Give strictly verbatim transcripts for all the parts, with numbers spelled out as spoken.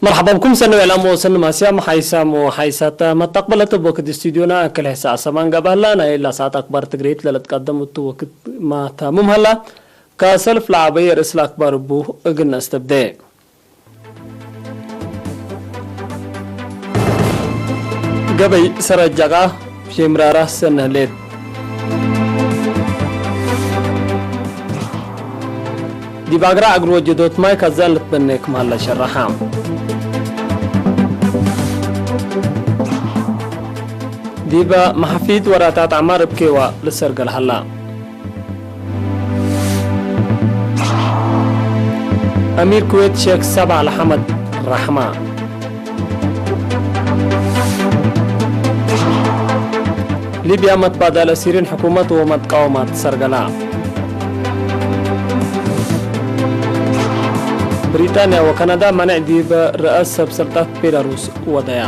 መርሐባ ብኩም ሰኒ ወዕላም ወሰኒ ማስያም ሓይሳም ወሓይሳት መተቅበለት እብ ወክድ ስቱድዮና እክል ሕሰዕ ሰማን ገብአ ህላ። ናይ እላ ሰዓት አክባር ትግሬት ለልትቀደም እቱ ወክድ ማታምም ሀላ። ከሰልፍ ለዐበየ ርእስ ለአክባር እቡ እግል ነአስተብዴ። ገበይ ሰረጀቃ ሼምራራ ሰኒ ህሌት። ዲብ አግራ እግል ወጀዶት ማይ ከዛን ልትበኔ ክም ሀለ ሸረሐ። ዲበ መሐፊዝ ወራታት ዐማር እብ ኬዋ ልሰርገል ሀላ። አሚር ኩዌት ሼክ ሰብዓ ለሐመድ ረሕመ። ሊብያ መትባዳል አሲሪን ሕኩመት ወመትቃወማት ሰርገላ። ብሪጣንያ ወካናዳ መኔዕ ዲብ ረአስ ሰብ ሰልጣት ቤላሩስ ወደያ።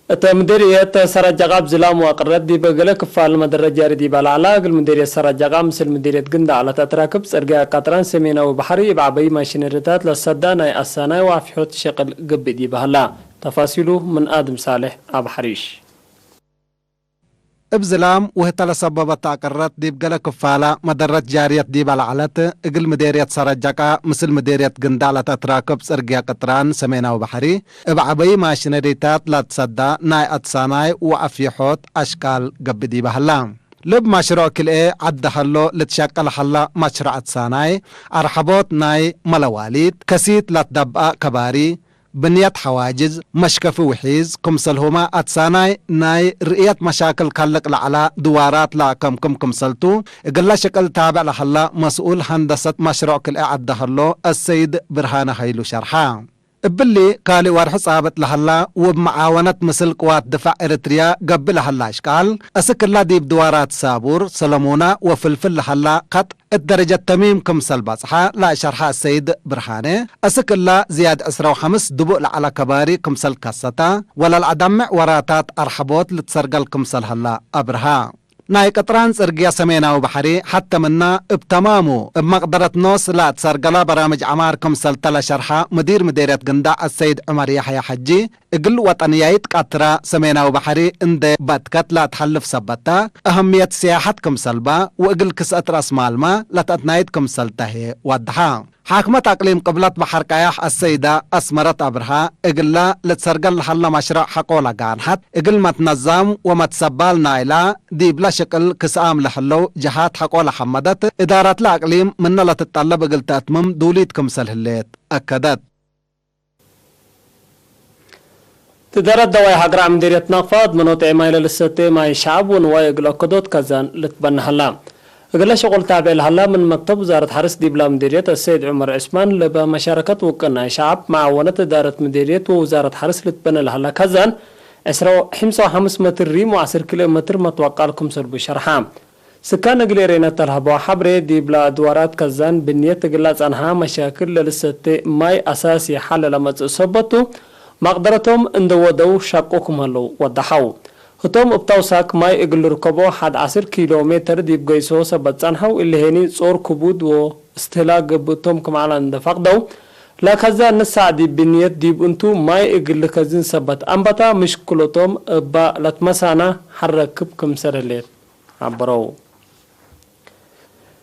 እተ ምዴርየት ሰረጀቃ እብ ዝላም ወአቅረት ዲብ ገሌ ክፋል መደረት ጃሪ ዲበ ለዐላ፣ እግል ምዴርየት ሰረጀቃ ምስል ምዴርየት ግንዳዕ ለተአትራክብ ጽርግያ ቀጥራን ሰሜናዊ በሐሪ እብ ዐበይ ማሽነሪታት ለሰዳ ናይ አሳናይ ወአፍሖት ሸቅል ገብእ ዲበ ሀላ። ተፋሲሉ ምን አድም ሳሌሕ አብ ሐሪሽ። እብ ዝላም ወህተ ለሰበበት አቅረት ዲብ ገሌ ክፋለ መደረት ጃርየት ዲበ ለዐለት፣ እግል ምዴርየት ሰረጀቃ ምስል ምዴርየት ግንዳዕ ለተአትራክብ ጽርግያ ቅጥራን ሰሜናዊ በሐሪ፣ እብ ዐበይ ማሽነሪታት ለትሰዳ ናይ አትሳናይ ወአፍየሖት አሽቃል ገብእ ዲበ ሀላ። ልብ መሽሮዕ ክልኤ ዐድ ሀሎ ልትሸቀል ሀላ መሽሮዕ አትሳናይ፣ አርሐቦት ናይ መለዋሊት፣ ከሲት ለትደብአ ከባሪ፣ ብንየት ሐዋጅዝ፣ መሽከፊ ውሒዝ፣ ክምሰልሁመ አትሳናይ ናይ ርእየት መሻክል ከልቅ ለዐላ ድዋራት ለአከምክም ክምሰልቱ፣ እግለ ሽቅል ታብዕ ለሀላ መስኡል ሀንደሰት መሽሮዕ ክልኤ ዐድ ሀሎ አሰይድ ብርሃነ ሀይሉ ሸርሐ። እብሊ፣ ካልእ ወርሕ ጻብጥ ለሀላ ወእብ መዓወነት ምስል ቅዋት ድፋዕ ኤረትርያ ገብእ ለሀላ አሽቃል፣ አስክላ ዲብ ድዋራት ሳቡር፣ ሰለሙና ወፍልፍል ለሀላ ከጥ እት ደረጀት ተሚም ክምሰል በጽሐ ለአሸርሐ አሰይድ ብርሃነ፣ አስክ እላ ዝያድ ዕስራ ወሐምስ ድቡእ ለዐለ ከባሪ ክምሰል ከሰተ፣ ወለልአደምዕ ወራታት አርሐቦት ልትሰርገል ክምሰል ሀላ አብርሀ። ናይ ቅጥራን ጽርግያ ሰሜናዊ በሐሪ ሐተ ምና እብ ተማሙ እብ መቅደረት ኖስ ለአትሰርገላ በራምጅ ዐማር ክምሰልተ ለሸርሐ ሙዲር ምዴርየት ግንዳዕ አሰይድ ዑመር ያሕያ ሐጂ፣ እግል ወጠንያይት ቀትራ ሰሜናዊ በሐሪ እንዴ በትከት ለአትሐልፍ ሰበታ፣ አሀምየት ሲያሐት ክምሰልባ ወእግል ክስአት ረአስማልማ ለተአትናይት ክምሰልተ ህዬ ወደሐ። ሓክመት አቅሊም ቅብለት በሐር ቀያሕ አሰይዳ አስመረት አብርሃ፣ እግላ ልትሰርገል ለሀለ መሽረዕ ሐቆ ለጋንሐት፣ እግል መትነዛም ወመትሰባል ናይላ ዲብለ ሽቅል ክስአም ለህለው ጀሃት ሐቆ ለሐመደት፣ እዳረትለ አቅሊም ምነ ለትጠለብ እግል ተአትምም ዱሊት ክምሰል ህሌት አከደት። ትዳረት ደዋይ ሀግረ ምዴርየት ናቅፋ፣ አድመኖ ጤማይ ለልሰቴ ማይ ሸዐብ ወንዋይ እግል አከዶት ከዛን ልትበነ ሀላ። እግለ ሽቁል ታቤዕ ለሀላ ምን መክተብ ውዛረት ሐርስ ዲብላ ምዴርየት አሰይድ ዑመር ዑስማን፣ ለበ መሻረከት ውቅናይ ሸዐብ፣ መዓወነት እዳረት ምዴርየት ወውዛረት ሐርስ ልትበነ ለሀላ ከዛን፣ ዕስራ ሐምሳ ወሐምስ መትር ሪም ወዐስር ኪሎ ሜትር መትወቃል ክምሰልቡ ሸርሐ። ስካን እግል ኤሬናት ተልሀበው ሐብሬ፣ ዲብላ ድዋራት ከዛን ብንየት እግላ ጸንሐ መሻክል ለልሰቴ ማይ አሳሲ ሐል ለመጽእ ሰበቱ፣ መቅደረቶም እንደ ወደው ሸቁ ክም ሀለው ወደሐው። ህቶም እብ ተውሳክ ማይ እግል ልርከቦ ሐድ ዐስር ኪሎ ሜትር ዲብ ገይሶ ሰበት ጸንሐው፣ እሊ ሄኒ ጾር ክቡድ ወእስትህላክ ገብእቶም ክም ዐለ እንደ ፈቅደው፣ ለከዛን ንሳዕ ዲብ ብንየት ዲብ እንቱ ማይ እግል ልከዝን ሰበት አንበታ ምሽክሎቶም እባ ለትመሳና ሐረክብ ክምሰል ህሌት። ሐበረው።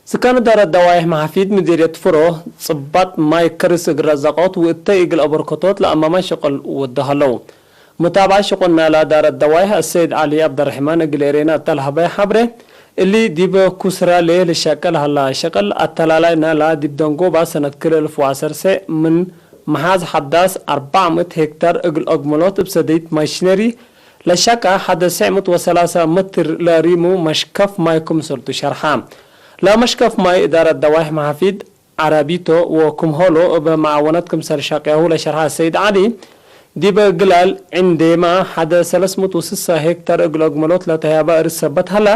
ስካን እዳረት ደዋይሕ መሓፊዝ ምዴርየት ፍሮ፣ ጽባጥ ማይ ከርስ እግል ረዘቆት ወእተይ እግል አበርከቶት ለአማማይ ሸቅል ወዶ ሀለው። ሙታብዐት ሸቁል ናላ እዳረት ደዋይሕ አሰይድ ዐሊ ዐብደርሕማን እግል ኤሬና እተ ለሀበየ ሐብሬ፣ እሊ ዲብ ኩስራሌ ልሸቅል ሀላ ሸቅል አተላላይ ናላ ዲብ ደንጎባ ሰነት ክልኤ እልፍ ወዐሰርተ ምን መሓዝ ሐዳስ አርበዕ ምእት ሄክታር እግል አግመሎት እብ ሰደይት ማሽነሪ ለሸቀ ሐደ ሰዕ ምእት ወሰላሳ መትር ለሪሙ መሽከፍ ማይ ክምሰልቱ ሸርሐ። ለመሽከፍ ማይ እዳረት ደዋይሕ መሓፊዝ ዐራቢቶ ወክምሆሎ እብ መዓወነት ክምሰል ሸቅያሁ ለሸርሐ ሰይድ ዐሊ፣ ዲብ ግላል ዕንዴማ ሐደ ሰለስ ምእት ወስሳ ሄክታር እግል አግመሎት ለተህያበ እርስ ሰበት ሀላ፣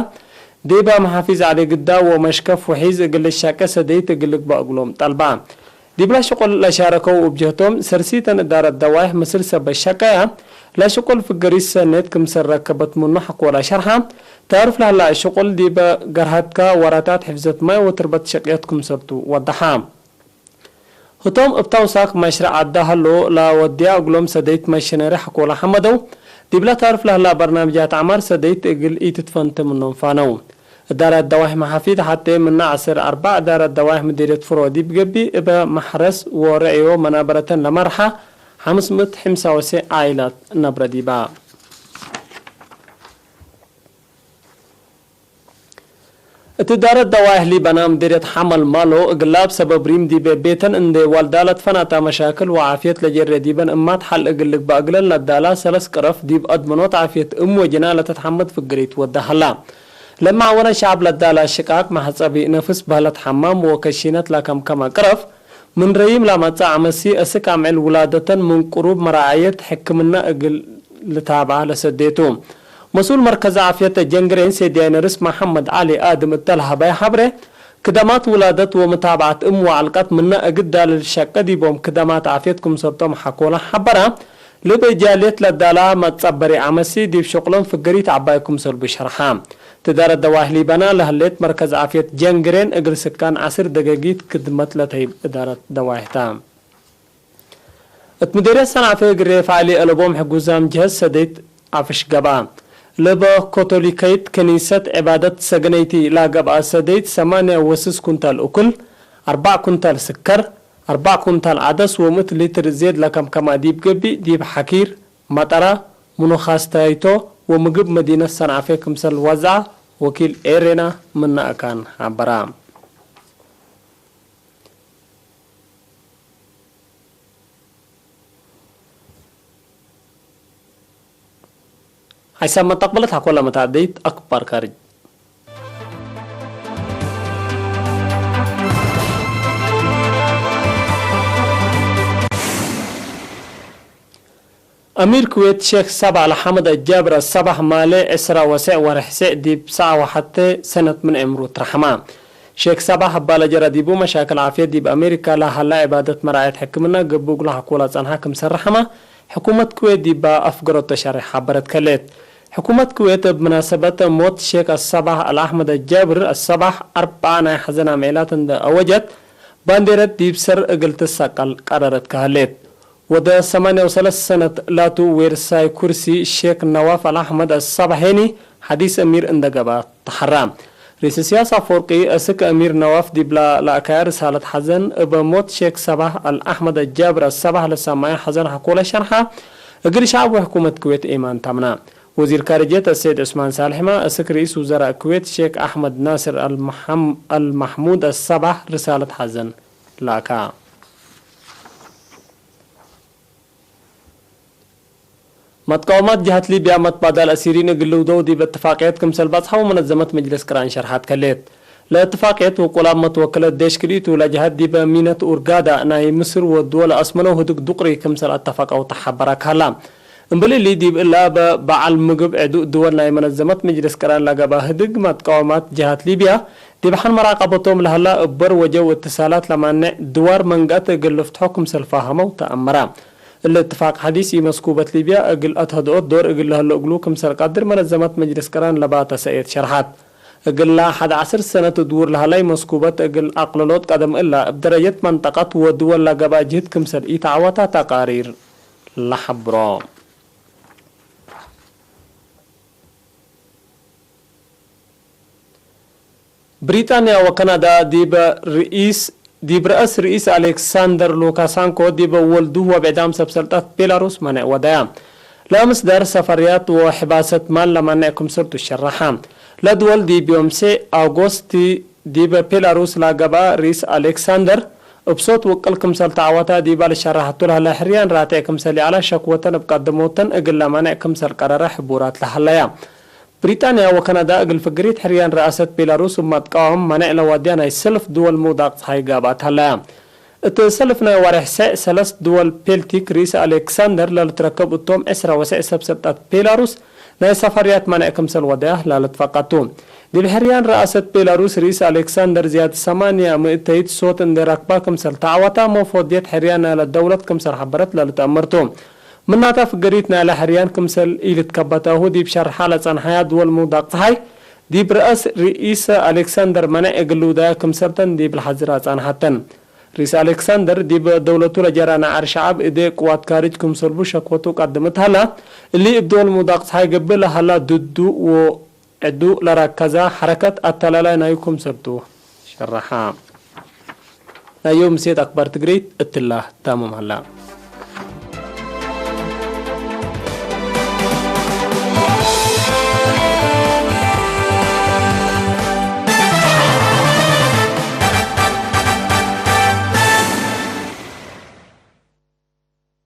ዲበ መሓፊዝ ዐሊ ግዳ ወመሽከፍ ውሒዝ እግል ልሸቄ ሰደይት እግል ልግበእ እግሎም ጠልባ። ዲብለ ሽቁል ለሻረከው እብ ጀህቶም፣ ሰርሲተን እዳረት ደዋይሕ ምስል ሰበት ሸቀያ፣ ለሽቁል ፍገሪት ሰኔት ክምሰል ረከበት ምኑ ሐቆላ ሸርሐ። ተአሩፍ ለሀላ ሽቁል ዲበ ገርሀትካ ወራታት ሕፍዘት ማይ ወትርበት ሸቅየት ክምሰልቱ ወደሐ። ህቶም እብ ተውሳክ መሽረዕ አዳ ሀሎ ለወድያ እግሎም ሰደይት መሽነሪ ሐቆለ ሐመደው፣ ዲብለ ታርፍ ለህላ በርናምጃት ዐማር ሰደይት እግል ኢትትፈንተ ምኖም ፋነው። እዳረት ደዋሂ መሓፊዝ ሐቴ ምነ ዐስር አርበዕ እዳረት ደዋሂ ምዲርየት ፍሮ ዲብ ገብእ፣ እበ መሕረስ ወረዕዮ መናበረተን ለመርሓ ሐምስ ምእት ሕምሳ ወሴዕ ዓኢላት ነብረ ዲባ። እት እዳረት ደዋይሕ ሊበና ምዲርየት ሐመል ማሎ፣ እግላ እብ ሰበብ ሪም ዲብ ቤተን እንዴ ዋልዳ ለትፈናታ መሻክል ወዓፍየት ለጀሬ ዲበን እማት ሐል እግል ልግባእ እግለን ለዳላ ሰለስ ቅረፍ ዲብ አድመኖት ዓፍየት እም ወጅና ለተትሐመድ ፍግሪት ወደ ሀላ። ለመዓወነ ሸዐብ ለዳላ ሽቃቅ፣ መሕጸቢ ነፍስ፣ በህለት ሐማም ወከሺነት ለከምከመ ቅረፍ፣ ምን ረይም ለመጽአ አመሲ፣ እስክ አምዕል ውላደተን ምን ቅሩብ መራዐየት ሕክምና እግል ልታብዐ ለሰዴቱ። መስኡል መርከዝ ዓፍየት ጀንግሬን ሴድያይ ነርስ መሐመድ ዐሊ አድም እተ ለሀበየ ሐብሬ፣ ክደማት ውላደት ወመታብዐት እም ወዐልቀት ምነ እግል ዳልል ሸቄ ዲቦም ክደማት ዓፍየት ክምሰልቶም ሐቆለ ሐበራ። ለእብ እጃልየት ለዳላ መትጸበሪ አመሲ፣ ዲብ ሸቅሎም ፍገሪት ዐባይ ክምሰልቡ ሸርሓ። እት እዳረት ደዋይሕ ሊበና ለህሌት መርከዝ ዓፍየት ጀንግሬን እግል ስካን ዐስር ደገጊት ክድመት ለተህይብ እዳረት ደዋይሕ ተ። እት ምዴርየት ሰንዐፈ እግል ሬፋ እሊ አለቦም ሕጉዛም ጀህት ሰደይት አፍሽ ገብአ። ለበ ኮቶሊከይት ከኒሰት ዕባደት ሰገነይቲ ላገብአ ሰደይት ሰማንያ ወስስ ኩንታል እኩል፣ አርበዕ ኩንታል ስከር፣ አርበዕ ኩንታል ዐደስ ወምእት ሊትር ዜድ ለከምከመ ዲብ ገብእ፣ ዲብ ሐኪር፣ መጠራ፣ ምኑኻስታይቶ ወምግብ መዲነት ሰንዐፌ ክምሰል ወዝዐ ወኪል ኤሬና ምነ አካን ሐበራ። ሐይሳም መተቅበለት ሐቆለ መታደይት አክባር ካርጅ። አሚር ኩዌት ሼክ ሰባህ ለሐመድ አጃብር አሰባህ ማሌ ዕስራ ወሴዕ ወርሕ ሴዕ ዲብ ሰዓ ወሐቴ ሰነት ምን ዕምሩ ትረሐመ። ሼክ ሰባህ እባለ ጀረ ዲቡ መሻክል ዓፍየት ዲብ አሜሪካ ለሀላ ዕባደት መራዐየት ሕክምና ገብእ እግሉ ሐቆለ ጸንሐ ክምሰል ረሐመ ሕኩመት ኩዌት ዲባ አፍገሮት ተሸሬሕ ሐበረት ከሌት። ሕኩመት ኩዌት እብ ምናሰበት ሞት ሼክ አሰባህ አልአሕመድ አጃብር አሰባህ አርበዓ ናይ ሐዘን አምዔላት እንደ አወጀት፣ ባንዴረት ዲብ ሰር እግል ትሰቀል ቀረረት ከሀሌት። ወደ ሰማንያ ወሰለስ ሰነት ላቱ ዌርሳይ ኩርሲ ሼክ ነዋፍ አልአሕመድ አሰባሄኒ ሐዲስ አሚር እንደ ገብአ ተሐራ። ርኢስ እስያስ አፈወርቂ እስክ አሚር ነዋፍ ዲብላ ለአካያ ርሳለት ሐዘን፣ እበ ሞት ሼክ ሰባህ አልአሕመድ አጃብር አሰባህ ለሰማየ ሐዘን ሐቆለ ሸርሐ፣ እግል ሸዐብ ወሕኩመት ኩዌት ኤማን ታምና። ወዚር ካርጅየት አሰይድ ዑስማን ሳልሕመ እስክ ርኢስ ውዘራእ ኩዌት ሼክ አሕመድ ናስር አልመሐም-፣ አልመሕሙድ አሰባህ ርሳለት ሐዘን ላካ። መትቃወማት ጀሀት ሊብያ መትባዳል አሲሪን እግል ልውደው ዲብ እትፋቅየት ክምሰል በጽሐው መነዘመት መጅልስ ቅራን ሸርሐት ከሌት። ለእትፋቅየት ውቁላም መትወክለት ዴሽ ክልኢቱ ለጀሀት ዲበ ሚነት ኡርጋዳ ናይ ምስር ወድወል አስመነው ህድግ ዱቅሪ ክምሰል አተፋቀው ተሐበረ ከሀላ። እምብል እሊ ዲብ እለ እበ በዐል ምግብ ዕዱእ ድወል ናይ መነዘመት መጅልስ ቅራን ለገብአ ህድግ መትቃወማት ጀሀት ሊብያ ዲብ ሐን መራቀበቶም ለሀላ እበር ወጀው እትሳላት ለማንዕ ድዋር መንገአት እግል ልፍትሖ ክምሰል ፋሀመው ተአመረ። እሊ እትፋቅ ሐዲስ ኢመስኩበት ሊብያ እግል አትሀድኦት ዶር እግል ለሀሎ እግሉ ክምሰል ቀድር መነዘመት መጅልስ ቅራን ለባተ ሰእየት ሸርሐት። እግላ ሐድ ዐስር ሰነት ድውር ለሀላይ መስኩበት እግል አቅልሎት ቀደም እላ እብ ደረጀት መንጠቀት ወድወል ለገብአ ጅህድ ክምሰል ኢተዐወተ ተቃሪር ለሐብሮ። ብሪጣንያ ወካናዳ ዲብ ርኢስ፣ ዲብ ረአስ ርኢስ አሌክሳንደር ሉካሳንኮ ዲብ ወልዱ ወብዕዳም ሰብ ሰልጠት ቤላሩስ ማንዕ ወደያ። ለአምስዳር ሰፈርያት ወሕባሰት ማል ለማንዕ ክምሰልቱ ሸረሐ። ለድወል ዲብ ዮም ሴዕ አጎስቲ ዲብ ቤላሩስ ለገብአ ርኢስ አሌክሳንደር፣ እብ ሶት ውቅል ክምሰል ተዐወተ ዲበ ልሸረሐቱ ለህለ ሕርያን ራቴዕ ክምሰል ይዐለ ሸክወተን እብ ቀደሞተን እግል ለማንዕ ክምሰል ቀረረ ሕቡራት ለሀለያ። ብሪጣንያ ወካናዳ እግል ፍግሪት ሕርያን ረአሰት ቤላሩስ እብ መትቃወም ማንዕ ለዋድያ ናይ ሰልፍ ድወል ምውዳቅ ጸሓይ ጋብአት ሀለያ። እት ሰልፍ ናይ ዋሬሕ ሴዕ ሰለስ ድወል ቤልቲክ ርኢስ አሌክሳንደር ለልትረከብ እቶም ዕስራ ወሴዕ ሰብ ሰልጠት ቤላሩስ ናይ ሰፈርያት ማንዕ ክምሰል ወደያ ላልትፈቀቱ። ዲብ ሕርያን ረአሰት ቤላሩስ ርኢስ አሌክሳንደር ዝያድ ሰማንያ ምእተይት ሶት እንዴ ረክባ ክምሰል ተዐወታ መፎድየት ሕርያን ናይለ ደውለት ክምሰል ሐበረት ላልትአመርቱ። ምናተ ፍገሪት ናይለ ሕርያን ክምሰል ኢልትከበታሁ ዲብ ሸርሓ ለጸንሐያ ድወል ምውዳቅ ጸሓይ ዲብ ረአስ ርኢስ አሌክሳንደር መነዕ እግል ልውዳያ ክምሰልተን ዲብ ለሐዝር አጻንሐተን። ርኢስ አሌክሳንደር ዲብ ደውለቱ ለጀራ ነዓር ሸዐብ እዴ ቅዋት ካርጅ ክምሰልቡ ሸክወቱ ቀድምት ሀላ። እሊ እብ ዶል ሙዳቅ ጸሓይ ገብእ ለሀላ ድዱ ወዕዱ ለረከዛ ሐረከት አተላላይ ናዩ ክምሰልቱ ሸረሐ። ናይ ዮም ምሴት አክባር ትግሪት እትላ ታምም ሀላ።